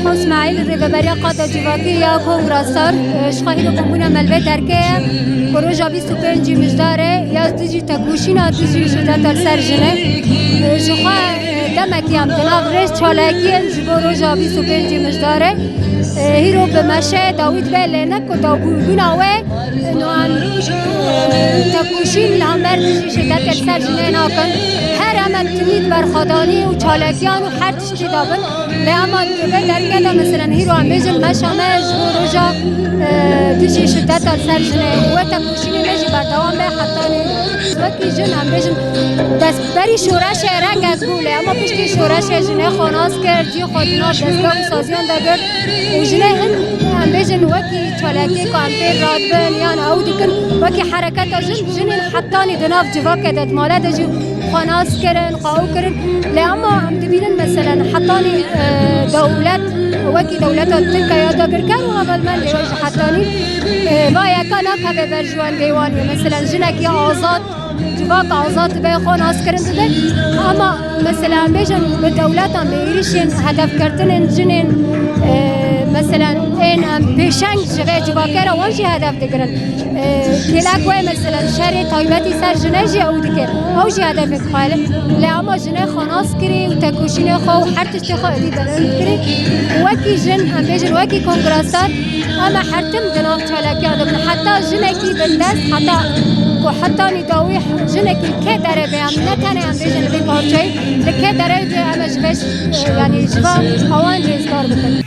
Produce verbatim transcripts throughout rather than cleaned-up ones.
Xwe Îsmaîl, rêveberiya Qada Civakî ya Kongra Star, e, ji xwe hîro kombûna me li vê derkê ye ku roja bîst û pêncî Mijdarê ya dijî tekoşîna dijî şideta li ser jinê. E, ji xwe, e, demekî em di nav rêz çalakiyên ji bo roja bîst û pêncî Mijdarê. E, hîro bi meşe dawî dibe, lê ne ku dawbûbûna wê, e, no em, e, tekoşîn li hember dijî şidetê li ser jinê nakin. Her em em timî di berxwedanî û çalakiyan û her tiştî de bin. Lê ema di vê derkê de, meselen, hîro em bêjin meşa me ji bo roja, e, dijî şideta li ser jinê û wê tekoşînê me jî berdewam be hetanî wekî jin, em bêjin, destberî şoreşê rengek bû, lê ema piştî şoreşê jinê xwe nas kir, cî xwe di nav dezgeh û saziyan de girt û jinê hin, em bêjin, wekî çalakiyê ku em pê radibin yan ew dikin, wekî hereketa jin, jinên hetanî di nav civakê de, di mala de jî xwe nas kirin, xwe ew kirin. Lê ema em dibînin, meselen, hetanî, e, dewlet, wekî dewleta Tirkiye ya dagirker û hevalmendê wê jî hetanî, e, va yeka nakeve ber ji wendê wan. Meselen, jinekî azad, civak azad dibe, xwe naskirin dibe. Ama, meselen, em bêjin, bi dewletan, bi êrişên hedefgirtinên jinên, e, meselen, ên em pêşeng ji vê civakê re wan jî hedef digirin. E, kêlek wê, meselen, şerê taybetî ser jinê jî ew dike. Ew jî hedefê xwe ye. Lê ema jinê xwe nas kirî û tekoşînê xwe û her tiştê xwe êdî belend kirî. Wekî jin, em bêjin, wekî Kongra Star, em ê her tim di nav çalakiya de bin. Heta jinekî bindest, heta ku hetanî dawî jinekî kê derê be, em ne tenê em bêjin li vê parçeyê, li kê derê de em ê ji vê, e, yanî ji va awan rêzdar bikin.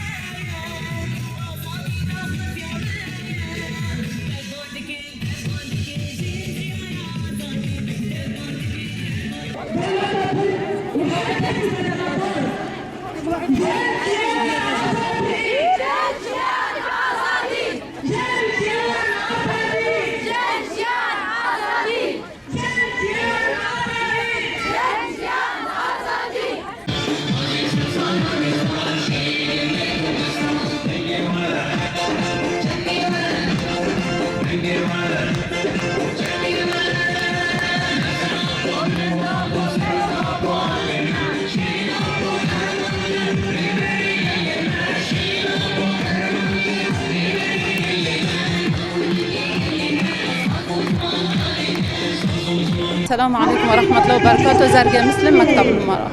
Selamu aleykum ve rahmetullahi ve berekatuhu. Zergê Muslim, mekteb numara.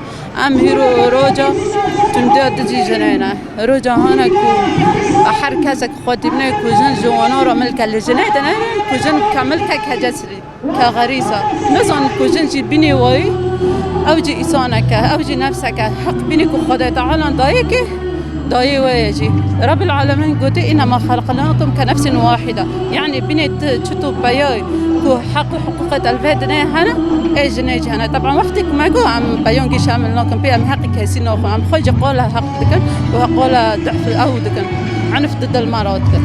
Em hîro roja tundiya dijî jinê ne. Roja hane ku her kesek xwe dibîne ku jin ji wana re milke, li jinê dinêrin ku jin ke milkek hece sirî, ke xerîs e. Nizanin ku jin jî bînî wayî, ew jî îsanek e, ew jî nefsek e. Heq bînî ku Xwedê Teala dayê ke dayê we ye jî. Rebbil Alemîn gotî, "Înnema xelqnakum ke nefsin wahîde." Yanî bînê tu çito peyayî ku heq û hiqûqê te li vê dinê hene, ê jinê jî hene. Teban wextê ku me got em peyangî şamil nakin pê, em heqî kesî naxwin, em xwe jî qala heq dikin û qala duhf ew dikin. Enf di dil me re dikin.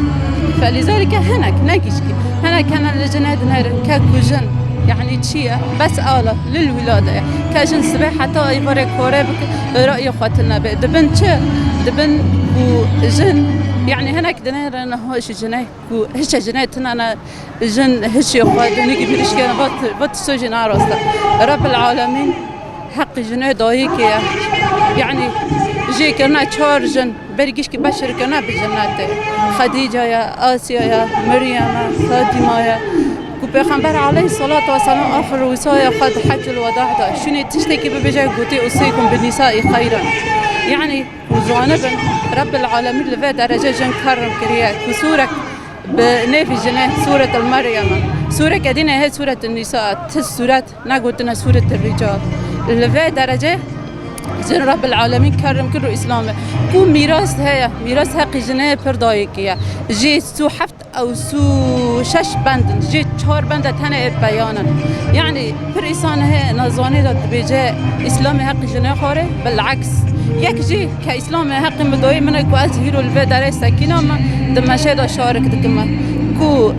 Felîzalike hinek, ne gişkî. Hinek hene li jinê dinêrin ke ku jin, yanî çi ye? Bes ala, lil wîlade ye. Ke jin sibê heta êvarê kore bike, rayê xwe tune be. Dibin çi? Dibin ku jin, yanî hinek dinêrin niha ji jinê ku hişe jinê tune ne, jin hişê xwe dinigî mirişkê ne, va ti-, va tişto jî narast e. Rebbil Alemîn heqî jinê dayikê ye. Yanî jê kirine çar jin, berî gişkî beşir kirine bi jinetê. Xedîca ye, Asiya ye, Meryem e, Fadîma ye. Ku Pêxember aleyhissalatu vesselam axir wîsaya xwe di Heccul Weda de şûnê tiştekî bibêje, gotî, "Usîkum bi nisai xeyran." Yanî ku zanibin, Rebbil Alemîn li vê derece jin kerm kiriye, ku sûrek bi nêvî jinê, Sûretul Meryem e. Sûreke dîne hê Sûretul Nîsa e, ti sûret negotine Sûretul Rîcal. Li vê derece jin Rebbil Alemîn kerm kir û Îslam e. Ku mîras heye, mîras heqî jinê pir dayikî ye. Jê sî û heft ew sî û şeş bend in, jê çar bende tenê ê peyan in. Yanî pir îsan heye nazanê de dibêje Îslamê heqî jinê xwarê, bileks. Yek jî ke Îslamê heqî min doyê min e ku ez hîro li vê derê sekîna me, di meşê de şarik dikim me. Ku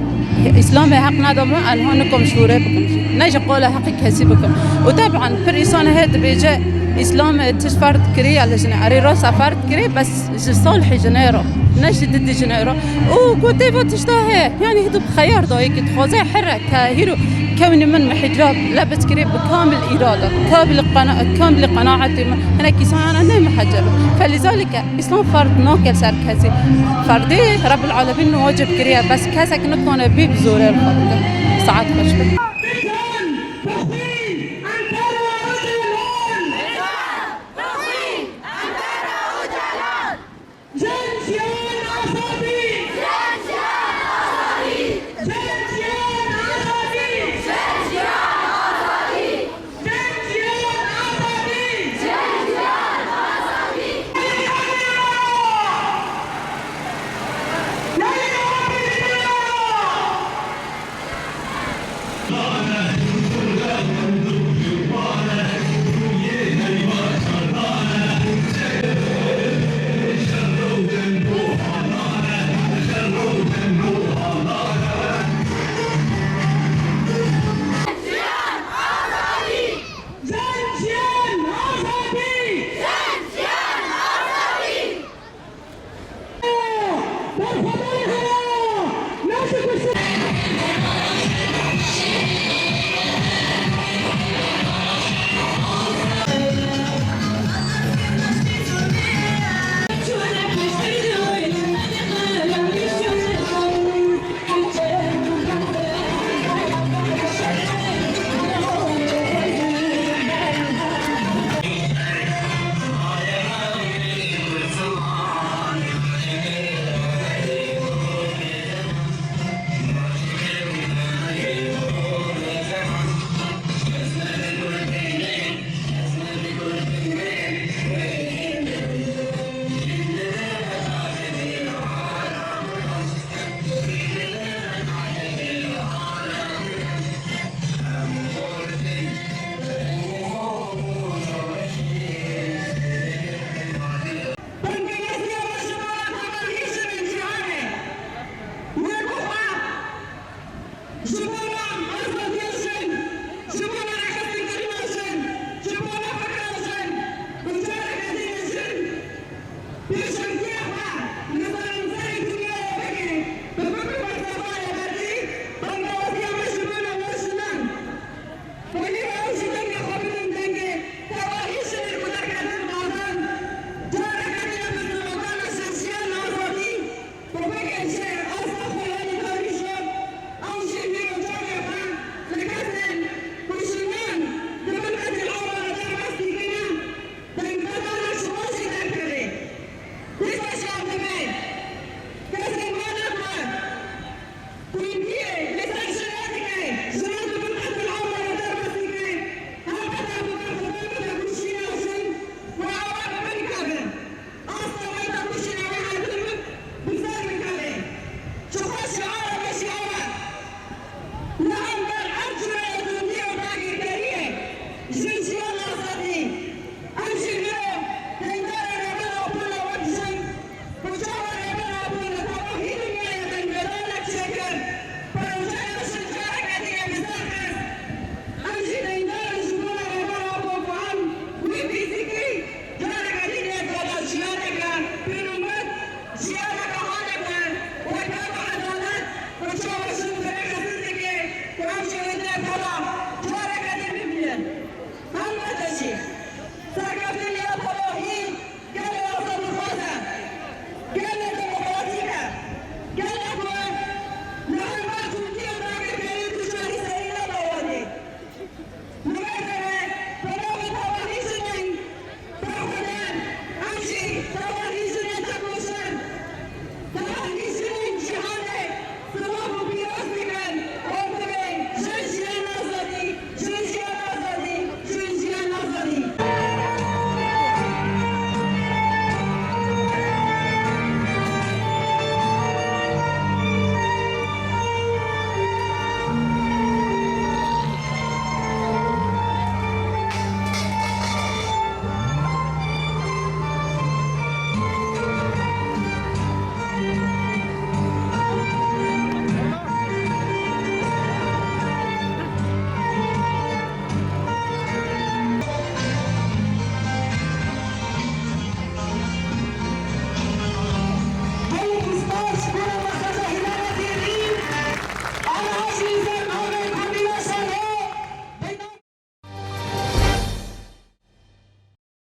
Îslamê heq neda min, ez niha nikom şûrê bikim jî. Ne jî qala heqî kesî bikim. Û teban pir îsan heye dibêje Îslamê tişt ferd kiriye li jinê. Erê rast e, ferd kiriye, bes ji salihê jinê re, ne ji didî jinê re. Û ku tê va tişta heye, yanî hidû bi xeyar dayikî dixwaze here ke hîro Kewnî min mihicab lebis kirê bi kamil îrada, kamil qena-, kamil qenaetê min. Hinek îsan hene ne mihecebe. Felîzalike îslam ferd nake ser kesî. Ferdê Rebbil Alemîn wacib kiriye. Bes kesek nikane bê bi zorê li xwe bike. Saet xweş be.